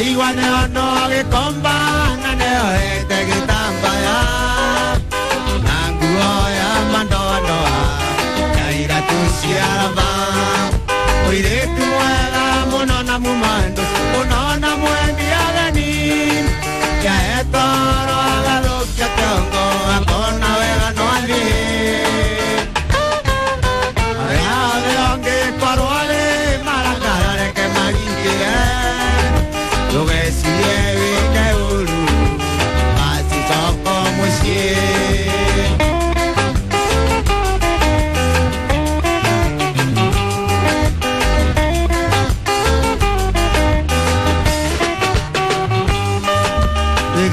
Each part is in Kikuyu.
Ndaigua nĩono gĩkomba na nĩoete gĩtambaya na nguo ya mandoandoa na iratũ cia raba. Mũirĩtu mwega mũno na mũmandũ mũno na mwendi ageni yaetoro agathũkia kĩongo akona wega no athiĩ. Arĩa othe ũngĩkorwo rĩ marakara reke maringĩre ndũgecirie wĩke ũru macicoka mũciĩ.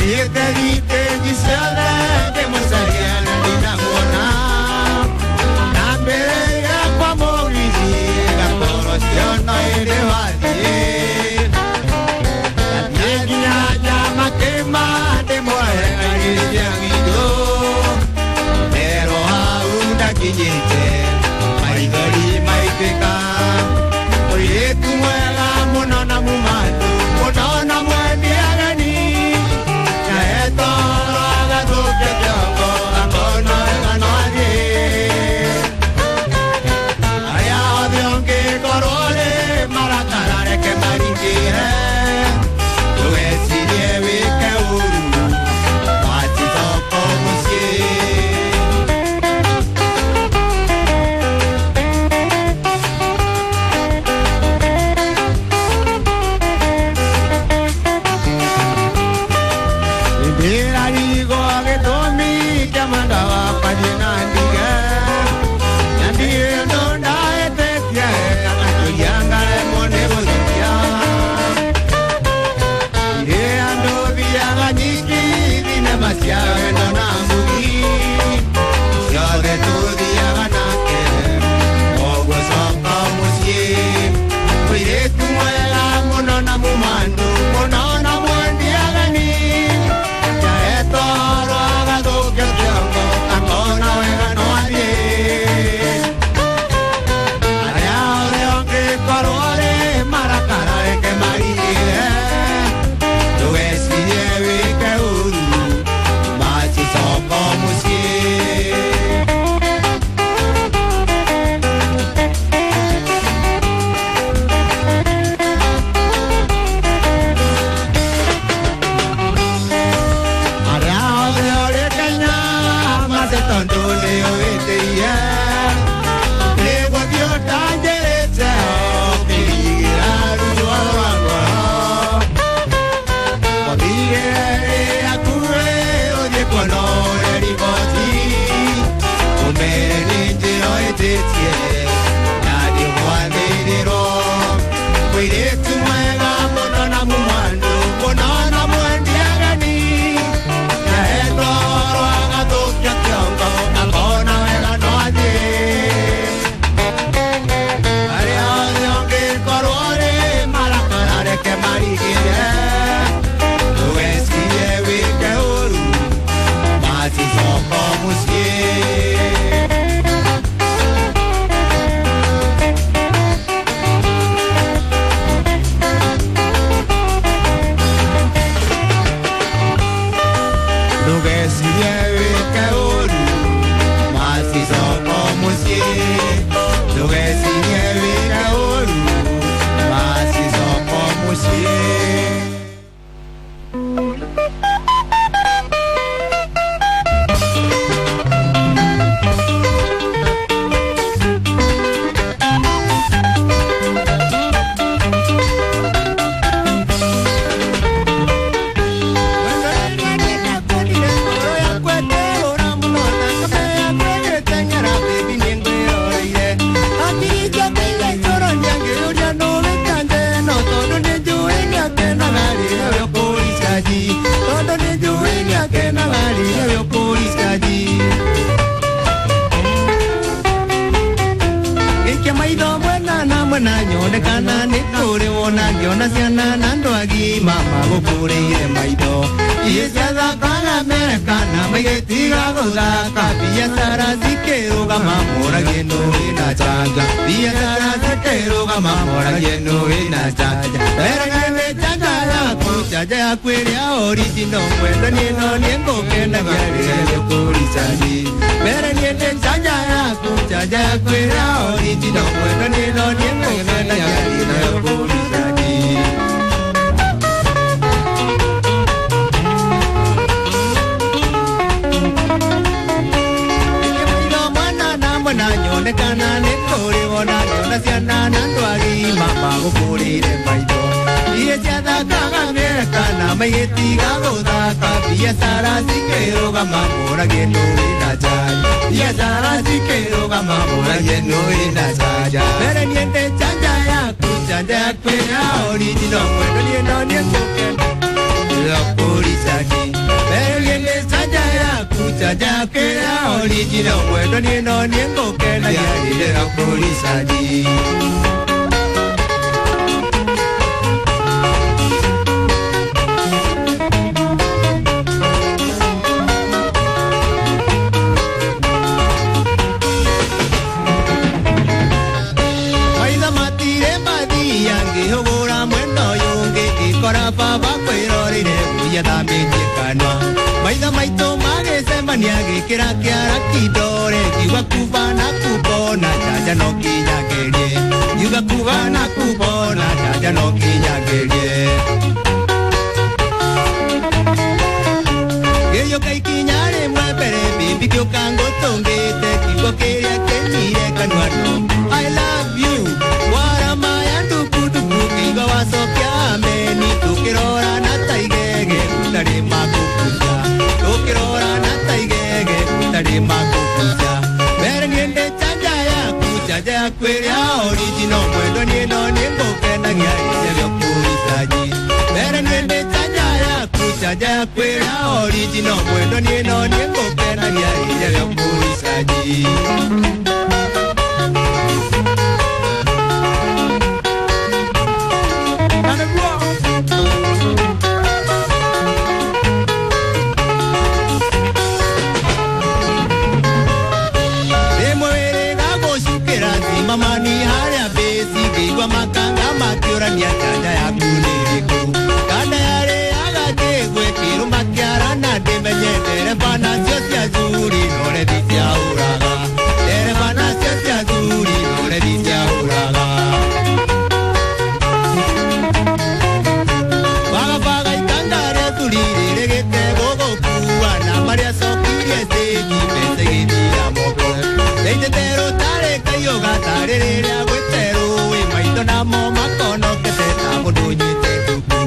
Thiĩte thitĩnji ciothe ngĩmũcaria na ndinamuona ndambĩrĩire kwa mũgithi ngakorwo ciono ĩrĩ wathiĩ. Ndathiĩ nginya Nyamakĩma ndĩmwoe agĩcia witũ merwo hau ndakinyĩte maithori maitĩka. Mũirĩtu mwega mũno na mũmandũ mũno na mwendi ageni yaetoro agathũkia kĩongo akona wega no athiĩ. Arĩa othe ũngĩkorwo rĩ marakara reke maringĩre ndũgecirie wĩke ũru macicoka mũciĩ. Ndĩrarigwo gĩtũmi kĩa mwenda wakwa thiĩ na ndige na ndirĩ ũndũ ndahĩtĩtie akanjũria ngaremwo nĩ gũcokia. Ndirĩ andũ thiaga nyiki thinema cia wendo na mũgi ciothe tũthiaga nake koguo coka mũciĩ. Mũirĩtu mwega mũno na mũmandũ mũno na mwendi ageni yaetoro agathũkia kĩongo akona wega no athiĩ. Arĩa othe ũngĩkorwo rĩ marakara reke maringĩre ndũgecirie wĩke ũru macicoka mũciĩ. Arĩa othe ũrĩ Kenya mate tondũ nĩũĩtĩie nĩgũthiĩ ũtanjĩrĩte ũkĩrigĩra ruo rwa ngoro. Wathire rĩ ũthiĩ kuona ũrĩa riboti ũmere nĩ njĩra ĩtĩtie na ndĩgwathĩrĩrwo. Mũirĩtu mwega mũno na mũmandũ mũno na mwendi ageni yaetoro agathũkia kĩongo akona wega no athiĩ. Arĩa othe ũngĩkorwo rĩ marakara reke marigĩre ndũgecirie wĩke ũru macicoka mũciĩ. Ndũgecirie wĩke ũru macicoka mũciĩ. Ndũgecirie wĩke ũru macicoka mũciĩ. Mwena nyonekana nĩ kũrĩ wona ngĩona ciana na andũ agima magũkũrĩire maitho iĩ ciathakaga merekana maigĩtiga gũthaka biacara cikĩrũgama moragie nũ wĩna chanja biacara cikĩrũgama moragie nũ wĩna chanja erege nĩ chanja yakwa. yaku ĩrĩa original mwendwa niĩ no niĩ ngũkenagia rĩrĩa gĩkũricaji mbere niĩ ndĩ chanja yaku chanja yaku ĩrĩa original mwendwa niĩ no niĩ ngũkenagia rĩrĩa gĩkũricaji. Nyonekana nĩ kũrĩ wona nyona ciana na andũ agima magũkũrĩire maitho iria ciathakaga mĩreka na maigĩtiga gũthaka biacara cikĩrũgama mũragie nũĩ na njanja biacara cikĩrũgama mũragie nũĩ na njanja mbere niĩ ndĩ chanja yaku chanja yaku ĩrĩa original mwendwa niĩ no niĩ ngũkena kũricaji mbere niĩ ndĩ chanja yaku chanja yaku ĩrĩa original mwendwa niĩ no niĩ ngũkenagia rĩrĩa kũricaji. Maitho matire mathia ngĩhũgũra mwena ũyũ ũngĩ ngĩkora baba kwĩroreire ngui athambĩtie kanua maitho maitũ magĩcemania gĩkĩra kĩara kindore ngiuga kuba na kubona njanja no nginya ngerie ngiuga kuba na kubona njanja no nginya ngerie ngĩũka ikinya rĩmwe mbere bibi ngĩũka ngũtũngĩte kiugo kĩrĩa kĩnyire kanua no I love you warama ya ndukunduku ngĩigua wacokia ameni tũkĩrorana ta igege gũtarĩ makũbuca tũkĩrorana ta igege gũtarĩ makũbuca mbere niĩ ndĩ chanja yaku chanja yaku ĩrĩa original mwendwa niĩ no niĩ ngũkenagia rĩrĩa gĩkũricaji mbere niĩ ndĩ chanja yaku chanja yaku ĩrĩa original mwendwa niĩ no niĩ ngũkenagia rĩrĩa gĩkũricaji. Mamani harĩa bĩci ngĩigua makanga makĩũrania chanja yaku nĩ ĩrĩkũ kanda yarĩaga kĩgwe kĩrũma kĩara na ndĩmenye ndereba nacio cia zuri norethi ciahũraga ndereba nacio cia zuri norethi ciahũraga bagabaga ikanga rĩa thuri rĩrĩgĩte gũgũkua na marĩa cokirie cĩnji mbeca igĩthira moko ndeitĩte rũtarĩ kaiyũga tarĩ rĩrĩa gwĩte rũĩ maitho namo makonokete ta mũndũ ũnyuĩte nduku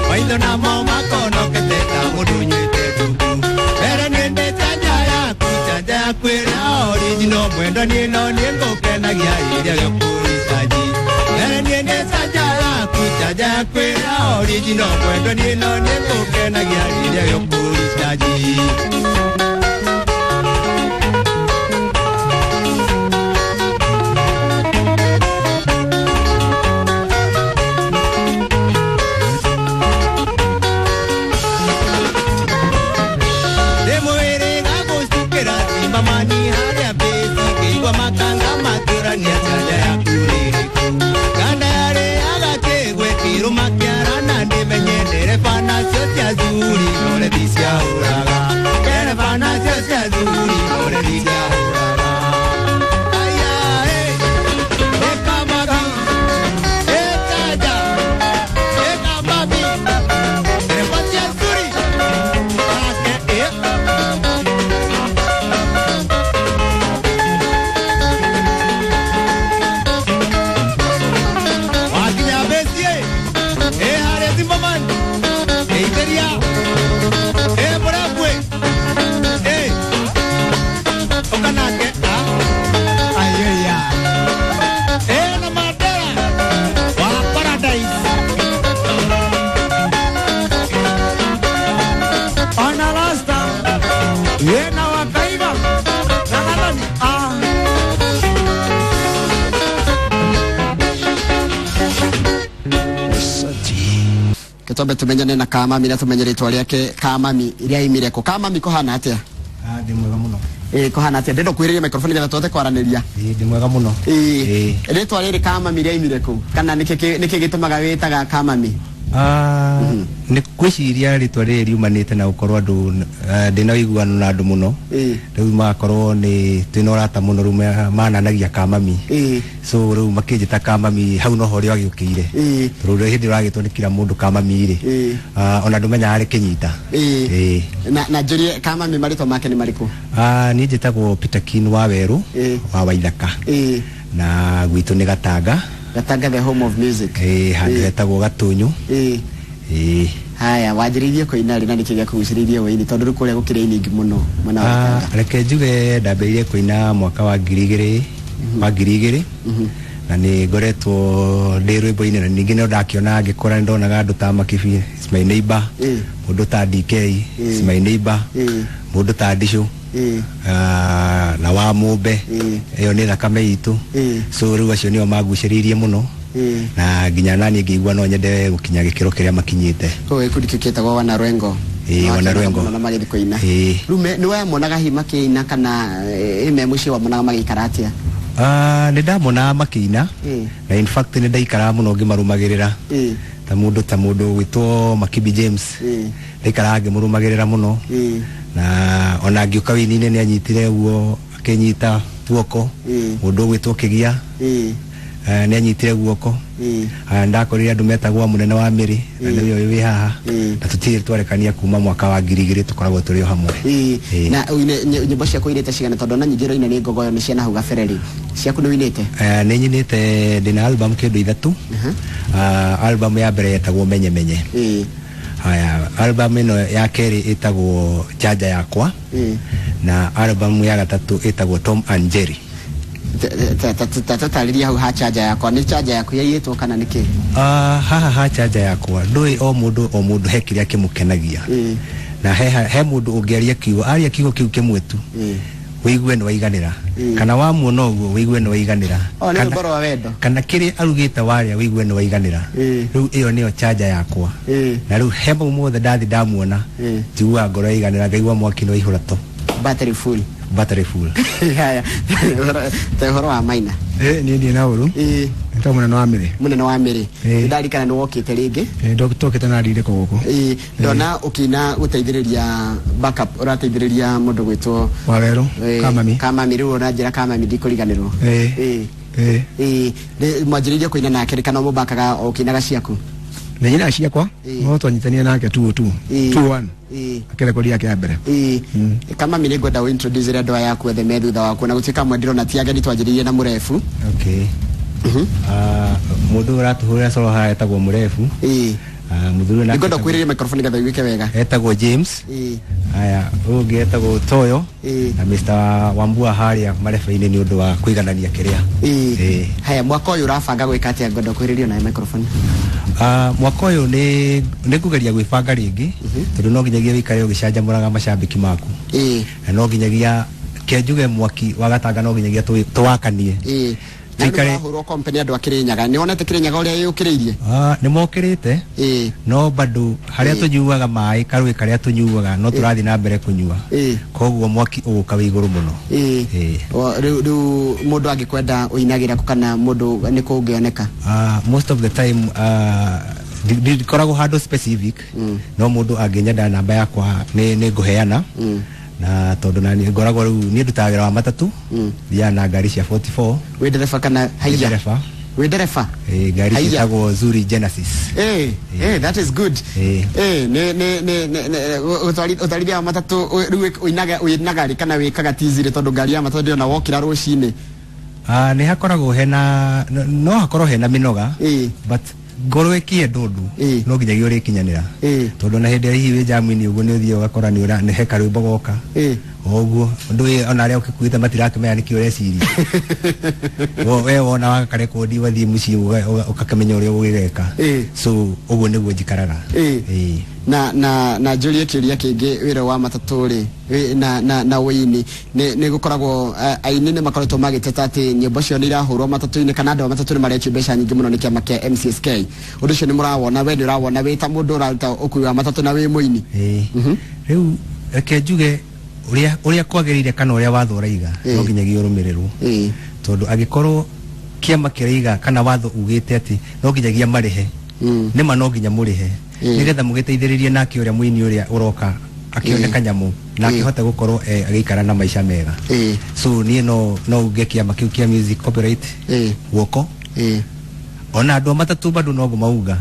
maitho namo makonokete ta mũndũ ũnyuĩte nduku mbere niĩ ndĩ chanja yaku chanja yaku ĩrĩa original mwendwa niĩ no niĩ ngũkenagia rĩrĩa gĩkũricaji mbere niĩ ndĩ chanja yaku chanja yaku ĩrĩa original mwendwa niĩ no niĩ ngũkenagia rĩrĩa gĩkũricaji. Mamani harĩa bĩci ngĩigua makanga makĩũrania chanja yaku nĩ ĩrĩkũ kanda yarĩaga kĩgwe kĩrũma kĩara na ndĩmenye ndereba nacio cia zuri norethi ciahũraga ndereba nacio cia zuri norethi ciahũraga aya ĩkamaga ĩkanja ĩkamabi ndereba cia zuri ake ĩ. Twambe tumenyane na Kamami na tumenye ritwa riake Kamami iria imire ko Kamami kuhana atia? Ndi mwega muno. Kuhana atia? Ndendo kwiriria microphone ngetha tuhote kwaraniria. Ndi mwega muno. Ritwa riri Kamami iria imire ku kana niki gitumaga witaga Kamami? Nĩ ngwĩciria rĩtwa rĩrĩ riumanĩte na gũkorwo andũ ndĩna ũiguano na andũ mũno. Rĩu magakorwo nĩ twĩna ũrata mũno, rĩu mananagia kamami. So rĩu makĩnjĩta kamami, hau noho rĩo agĩũkĩire. Tondũ hĩndĩ ũragĩtwo nĩ kila mũndũ kamami rĩ, ona ndũmenyaga harĩ kĩnyita. Na njũrie kamami marĩtwa make nĩ marĩkũ? Niĩ njĩtagwo Peter Kin wa Werũ wa Waithaka. Na gwitũ nĩ Gatanga. Gatanga, the home of music. Handũ hetagwo Gatũnyũ. Haya, wanjĩrĩirie kũina rĩ na nĩkĩ gĩakũgucĩrĩirie wĩini, tondũ rĩu kũrĩa gũkĩrĩ aini aingĩ mũno mwena wa Gatanga? Reke njuge ndambĩrĩirie kũina mwaka wa 2000 na nĩ ngoretwo ndĩ rwĩmbo-inĩ, na ningĩ no ndakĩona ngĩkũra nĩ ndonaga andũ ta Makibi is my neighbor, mũndũ ta DK is my neighbor, mũndũ ta Ndicũ na wa Mũmbe, ĩyo nĩ thakame itũ. So rĩu acio nĩo magucĩrĩirie mũno na nginya naniĩ ngĩigua no nyende gũkinya gĩkĩro kĩrĩa makinyĩte. Koguo gĩkundi kĩu kĩtagwo Wana Rwengo. Wana Rwengo. Mũno na magĩthiĩ kũina. Rĩu nĩ wamonaga hihi makĩina kana me mũciĩ wamonaga magĩikara atĩa? Nĩ ndamonaga makĩina na in fact nĩ ndaikaraga mũno ngĩmarũmagĩrĩra. Ta mũndũ gwĩtwo Makibi James, ndaikaraga ngĩmũrũmagĩrĩra mũno. Na ona ngĩũka wĩini-inĩ nĩ anyitire ũguo, akĩnyita guoko. Mũndũ ũgwĩtwo Kĩgia nĩ anyitire guoko. Ndakorire andũ metagwo mũnene wa Mĩrĩ na nĩwe ũyũ wĩ haha, na tũtirĩ twarekania kuma mwaka wa 2000, tũkoragwo tũrĩ o hamwe. Na ũine nyĩmbo ciaku ũinĩte cigana, tondũ ona nyingĩ ũraina nĩ ngogoyo nĩ cia nahau gabere rĩ, ciaku nĩ ũinĩte? Nĩ nyinĩte, ndĩna album kĩndũ 3. Album ya mbere yetagwo Menye Menye. Haya, album ĩno ya kerĩ ĩtagwo Chanja Yakwa. Na album ya gatatũ ĩtagwo Tom and Jerry. Tatarĩria hau ha Chanja Yakwa, nĩ chanja yaku yaiyĩtwo kana nĩ kĩ? Haha ha Chanja Yakwa, ndũĩ o mũndũ o mũndũ he kĩrĩa kĩmũkenagia. Na he mũndũ ũngĩaria kiugo, aria kiugo kĩu kĩmwe tu, wĩigue nĩ waiganĩra. Kana wamuona ũguo wĩigue nĩ waiganĩra. O nĩ rwĩmbo rwa wendo. Kana kĩrĩa arugĩte warĩa wĩigue nĩ waiganĩra. Rĩu ĩyo nĩyo chanja yakwa. Na rĩu he mau mothe ndathi ndamuona, njiguaga ngoro yaiganĩra, ngaigua mwaki nĩ waihũra to. Battery full. Battery full. Haya, ta ũhoro wa Maina. Niĩ ndirĩ na ũru. Nĩtagwo mũnene wa Mĩrĩ. Mũnene wa Mĩrĩ. Nĩndarikana nĩ wokĩte rĩngĩ. Tokĩte na ndirĩ gũkũ. Ndona ũkĩina gũteithĩrĩria backup, ũrateithĩrĩria mũndũ gwĩtwo Wa Werũ, Kamami. Kamami, rĩu ona njĩra Kamami ndikũriganĩrwo. Mwanjĩrĩirie kũina nake rĩ kana mũbakaga o ũkĩinaga ciaku? Nĩ nyinaga ciakwa, no twanyitanire nake 202. 201. Akĩrekondi yake ya mbere. Kamami, nĩ ngwenda ũintroduce andũ aya aku othe me thutha waku, na gũtuĩka amwe ndĩrona ti ageni, twanjĩrĩirie na mũrebu. Okay. Mũndũ ũratũhũrĩra coro haha etagwo Mũrebu. Mũthuri nake Nĩngwenda ũkuhĩrĩrie microphone nĩgetha ũiguĩke wega. Etagwo James. Haya, ũyũ ũngĩ etagwo Toyo. Na Mr. Wambua harĩa mareba-inĩ nĩ ũndũ wa kũiganania kĩrĩa. Haya, mwaka ũyũ ũrabanga gwĩka atĩa? Ngwenda ũkuhĩrĩrie nawe microphone. Mwaka ũyũ nĩ ngũgeria gwĩbanga rĩngĩ, tondũ no nginyagia wĩikare ũgĩcanjamũraga macambĩki maku. Na no nginyagia ke njuge mwaki wa Gatanga no nginyagia tũwakanie. Na nĩ ũrahũrwo company andũ a Kĩrĩnyaga, nĩ wonete Kĩrĩnyaga ũrĩa yũkĩrĩirie? Nĩ mokĩrĩte. No bado harĩa tũnyuaga maĩ, karũĩ karĩa tũnyuaga no tũrathiĩ na mbere kũnyua. Koguo mwaki ũgũka wĩ igũrũ mũno. Rĩu mũndũ angĩkwenda ũinagĩra kũ kana mũndũ nĩ kũ ũngĩoneka? Most of the time ndikoragwo handũ specific, no mũndũ angĩnyenda namba yakwa nĩ ngũheana. Na tondũ na niĩ ngoragwo rĩu niĩ ndutaga wĩra wa matatũ, thiaga na ngari cia 44. Wĩ ndereba kana haiya? Ndereba. Wĩ ndereba? Ngari ciĩtagwo Zuri Genesis. That is good. Nĩ nĩ nĩ nĩ ũtwarithia wa matatũ rĩu ũinaga rĩ kana wĩkaga tizi rĩ, tondũ ngari ya matatũ ndĩrona wokĩra rũcinĩ? Nĩ hakoragwo hena, no hakorwo hena mĩnoga, but ngorwo ĩkĩenda ũndũ no nginyagia ũrĩkinyanĩra. Tondũ ona hĩndĩ ĩrĩa hihi wĩ jamu-inĩ ũguo nĩ ũthiaga ũgakora nĩ he karwĩmbo goka. Oguo ndũĩ ona arĩa ũgĩkuĩte matirakĩmenya nĩkĩ ũreciria. We wona wakarekodi wathiĩ mũciĩ ũgakĩmenya ũrĩa ũgũgĩka. So ũguo nĩguo njikaraga. Na njũrie kĩũria kĩngĩ, wĩra wa matatũ rĩ, na ũini nĩ gũkoragwo aini nĩ makoretwo magĩteta atĩ nyĩmbo cio nĩ irahũrwo matatũ-inĩ kana andũ a matatũ nĩ maretio mbeca nyingĩ mũno nĩ kĩama kĩa MCSK. Ũndũ ũcio nĩ mũrawona, we nĩ ũrawona wĩ ta mũndũ ũraruta ũkui wa matatũ na wĩ mũini? Rĩu reke njuge ũrĩa kwagĩrĩire kana ũrĩa watho ũraiga, no nginyagia ũrũmĩrĩrwo. Tondũ angĩkorwo kĩama kĩraiga kana watho ugĩte atĩ no nginyagia marĩhe, Nĩma no nginya mũrĩhe nĩgetha mũgĩteithĩrĩrie nake ũrĩa mũini ũrĩa ũroka akĩone kanyamũ na akĩhote gũkorwo agĩikara na maica mega. So niĩ no uge kĩama kĩu kĩa music copyright guoko ona andũ a matatũ bado no ngũmauga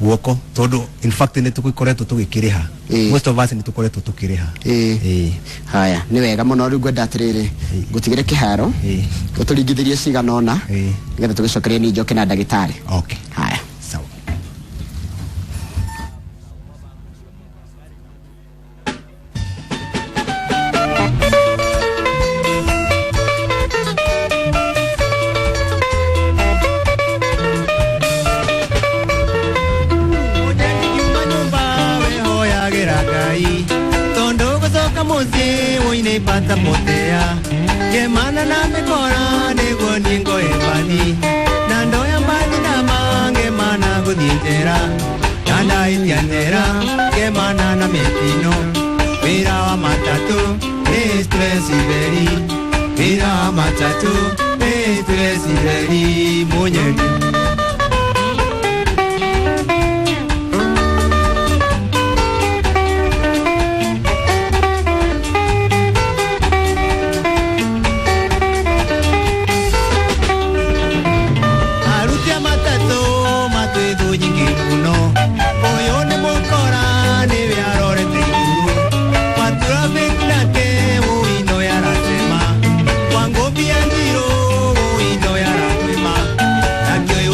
guoko, tondũ in fact nĩ tũgĩkoretwo tũgĩkĩrĩha. Most of us nĩ tũkoretwo tũkĩrĩha. Haya, nĩ wega mũno. Rĩu ngwenda atĩrĩrĩ, ngũtigĩre kĩharo ũtũringithĩrie cigana ũna nĩgetha tũgĩcokerie niĩ njoke na ndagĩtarĩ. Okay. Haya. Sawa. Ũnjandikiuma nyũmba wehoyagĩra Ngai tondũ gũcoka mũciĩ wũinĩ pata potea ngemana na mĩkora nĩguo niĩ ngoe mbathi na ndoya mbathi nama ngemana gũthiĩ njera na ndaitia njera ngemana na mĩtino. Wĩra wa matatũ nĩ stress theri, wĩra wa matatũ nĩ stress theri mũnyendi. Aruti a matatũ matwĩthũ nyingĩ mũno, ũyũ nĩ mũkora nĩwe arorete igũrũ wa traffic nake ũino yaratema wa ngũbia njirũ ũino yaratwĩma nake ũyũ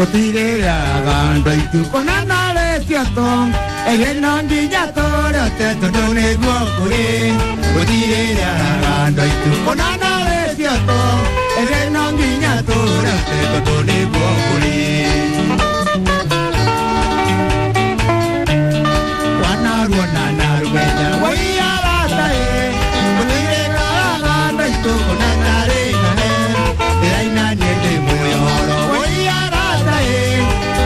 Gũtirĩraga andũ aitũ kũnana rĩtio tũ ĩrĩ no nginya tũrĩote tondũ nĩguo kũrĩ. Gũtirĩraga andũ aitũ kũnana rĩtio tũ ĩrĩ no nginya tũrĩote tondũ nĩguo kũrĩ. Wanaruona na rwenya waiarataĩ gũtirĩraga andũ aitũ kũnana rĩnane ndĩraina niĩ ndĩ mũyoro waiarataĩ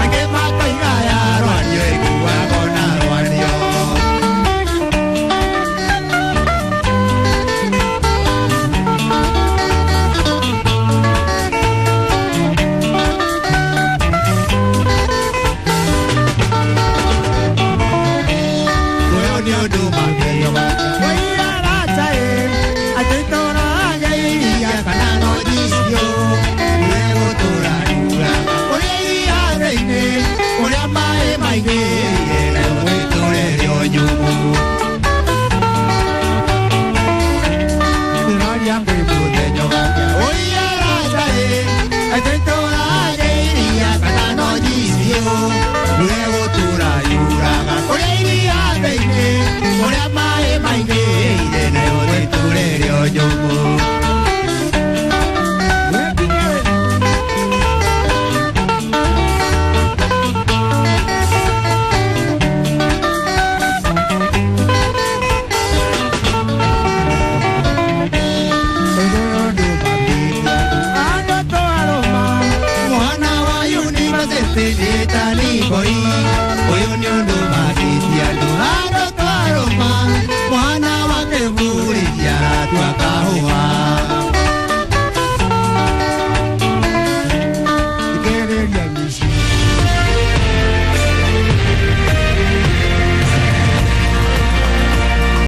angĩ makoiga ya rwanio ĩkuago na rwanio. Muoyo nĩ ũndũ magerio waiarataĩ atĩ tũrage iria kana no icio ũrĩa gũtũra ũrĩa iria-inĩ ũrĩa maĩ maingĩrire nayo gwĩtũre rĩo nyũmũ. Ndĩroria kwĩ mũthenya ũgakĩa waiarataĩ atĩ